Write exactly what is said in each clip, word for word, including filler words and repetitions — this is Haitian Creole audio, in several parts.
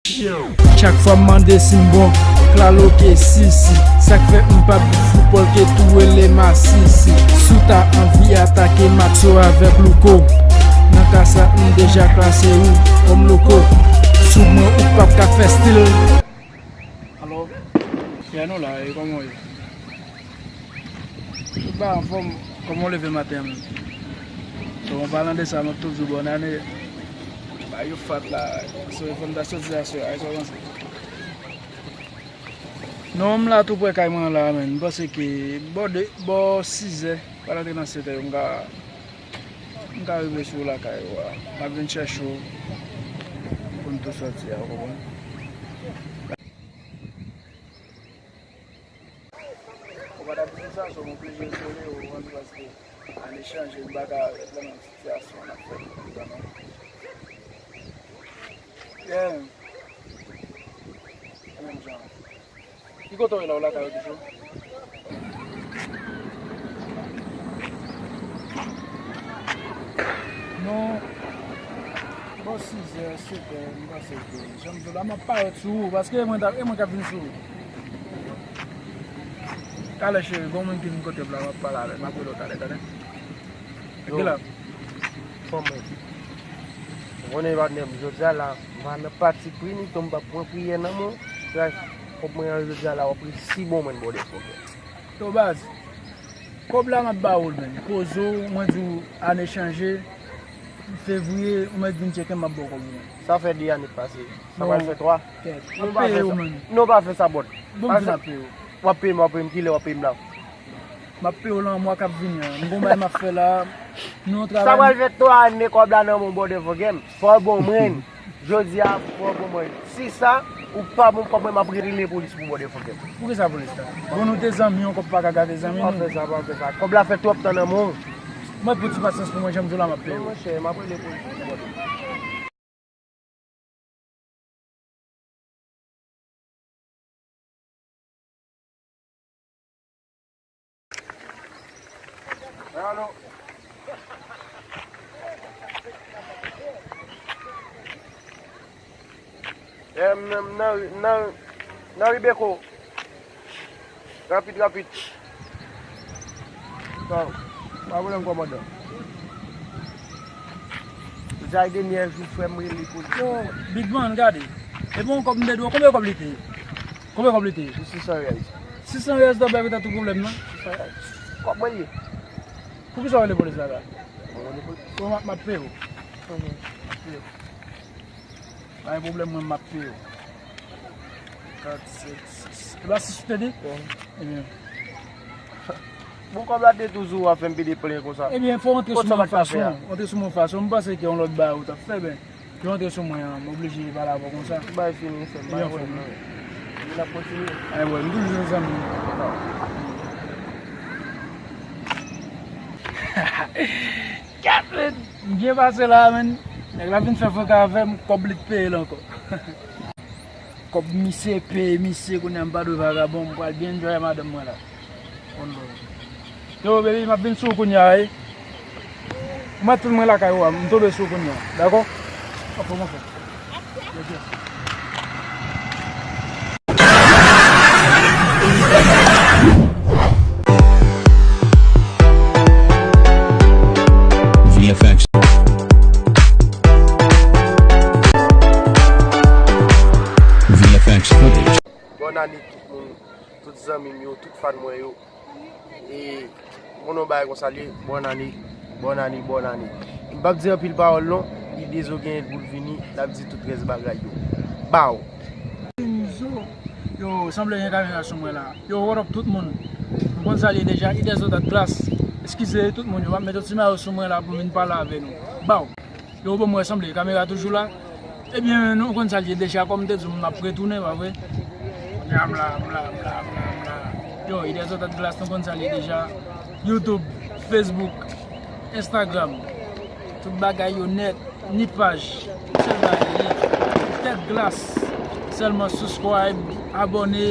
Chak fwa m mande si m bon, klalo ke si si. Sa k fè m p ap foutbòl ke tou rele m asisi. Si w ta anvi atake Maxo avèk Louko, nan ka sa m deja klase ou kòm loko. Sou mwen ou p ap ka fè stil. Alò, Pierre, nou la, e kòman w ye? Tout bagay anfòm, kòman w leve maten an menm? So, an palan de sa, m ap tou di w bòn ane. Bagay yo fat la, so, fò m ta soti aswè a, sa w panse? Non, m la tou prè kay mwen la, menn. M panse ke bò de, bò sizè, pa rantre nan setè, m ka, m ka rive sou w lakay ou a. M ap vin chèche w pou n tou sòti a, ou konprann? Ou pa ta di sa, so, m oblije sove w, ou konprann, paske ane chanje, m pa ka ret la nan sitiyasyon n ap fè prezan an. Yeah. E menm jan. Ki kote w ye la, w lakay ou toujou? Non. Bò sizè, setè, m panse ke, jan m di w la, m ap parèt sou ou, paske e mwen, e mwen k ap vin sou ou. Talè, cheri, gon moun ki vin kote m la, m ap pale avè l, m ap rele w talè, tande? Yo, epi la, fanm mwen. Ou konnen, patnè m, jodi a la, m pa nan pati pri, ni tou m p ap pran priyè nan men w. Frè, kòb mwen an jodi a la, w ap resi bon mwen bòdè fòkè. Yo, baz, kòb la m ap ba ou l, menn. Poze w, mwen di w, ane chanje, fevriye, ou mèt vin tcheke m, m ap ba w kòb ou, menn. Sa fè de ane k pase. Sa pral fè twa. Kèt. M ap peye w, menn. Non, pa fè sa, bòt. Bon, m di m ap peye w. W ap peye m, w ap peye m, kilè w ap peye m la? M ap peye w lan mwa k ap vini an. M gon bagay m ap fè la. Nou travay. Sa pral fè twa ane kòb la nan men w bòdè fòkè m. Fò w bon mwen. Jodi a, fò w bon mwen. Si sa, ou pa bon kòb mwen, m ap rele polis pou bòdè fòkè m. Poukisa polis la? Bon, nou te zanmi, yon kòb pa ka gate zanmi nou. Pa fè sa, pa fè sa. Kòb la fè twòp tan nan men w. Mwen pou ti pasyans pou mwen, jan m di w la, m ap peye w. Non, monchè, m ap rele polis pou bòdè. Alo. Em, nan, nan, nan, nan Ribeko. Rapid, rapid. Bon, pa pwoblèm, kòmandan. Jodi a e dènyè jou frè m rele polis. Yo, Big Man, gade. E bon, kòb m te dwe, konbyen kòb li te ye? Konbyen kòb li te ye? Sisan rèz. Sisan rèz, tanbè, peta tout pwoblèm nan. Sisan rèz. Kòb mwen li ye. Poukisa w rele polis la, la? Mwen rele polis. Bon, m ap, m ap peye w. Mhm. M ap peye w. Pa gen pwoblèm, mwen, m ap peye w. Kat, sèt, sis. E pa sis ou te di? Wi. Ebyen. Bon, kòb la te toujou ap fè m pede plen konsa. Ebyen, fò w antre sou mwen yon fason. Antre sou mwen yon fason. M panse ke yon lòt bagay ou t ap fè, ben, lè w antre sou mwen an, m oblije pale avè w konsa. Tout bagay fini, frè m. Ebyen, frè m. N ap kontinye. Ay, wè, m toujou se zanmi. Gad, men, m byen pase la, men. Nèg la vin fè fòkè avè m, kòb li t peye l ankò. Kòb misye peye misye, kounye a m pa dwe vagabon, m pral byen enjoy madanm mwen la. One love. Yo, baby, m ap vin sou ou kounye a, wi. Ou mèt tann mwen lakay ou a, m tonbe sou ou kounye a, dakò? Ok, mon frè. Yes, yes. V F X. V F X footage. Bòn ane tout moun, tout zanmi m yo, tout fan mwen yo. E, m konnen yon bagay konsa l ye, bòn ane, bòn ane, bòn ane. M p ap di anpil pawòl non, ide zo genyen l pou l vini, l ap di tout rès bagay yo. Baw! Yo, sanble gen kamera sou mwen la. Yo, what up tout moun? Nou konn sa l ye deja, ide zo dat glas. Eskize tout moun, yo, m ap met yon ti mayo sou mwen la pou m vin pale avè nou. Baw! Yo, bon, mwen sanble kamera toujou la. Ebyen, nou konn sa l ye deja, kòm m te di w, m ap retounen, pa vre? Bla, bla, bla, bla, bla, bla. Yo, ide zo dat glas, nou konn sa l ye deja. YouTube, Facebook, Instagram, tout bagay yo nèt, ni paj, sèl bagay li ye. Tèt glas, sèlman subscribe, abòne,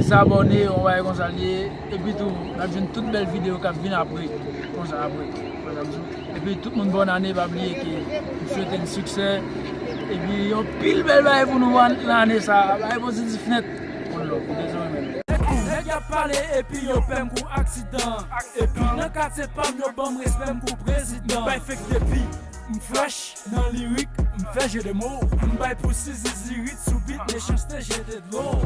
zabòne, yon bagay konsa l ye. Epi tou, n ap jwenn tout bèl videyo k ap vin apre, konsa apre, konsa m di w. Epi tout moun bòn ane, pa bliye ke m swete n siksè. Epi yon pil bèl bagay pou nou an- nan ane sa. Bagay pozitif nèt. One love, nou bezwen renmen nou. Nèg y ap pale epi yo pè m kou aksidan. Epi nan katye pa m yo ban m respè m kou prezidan. M bay fake depi m fresh nan lirik, m fè je de mo. M bay pou sizizirit sou bit, mechanste jete dlo.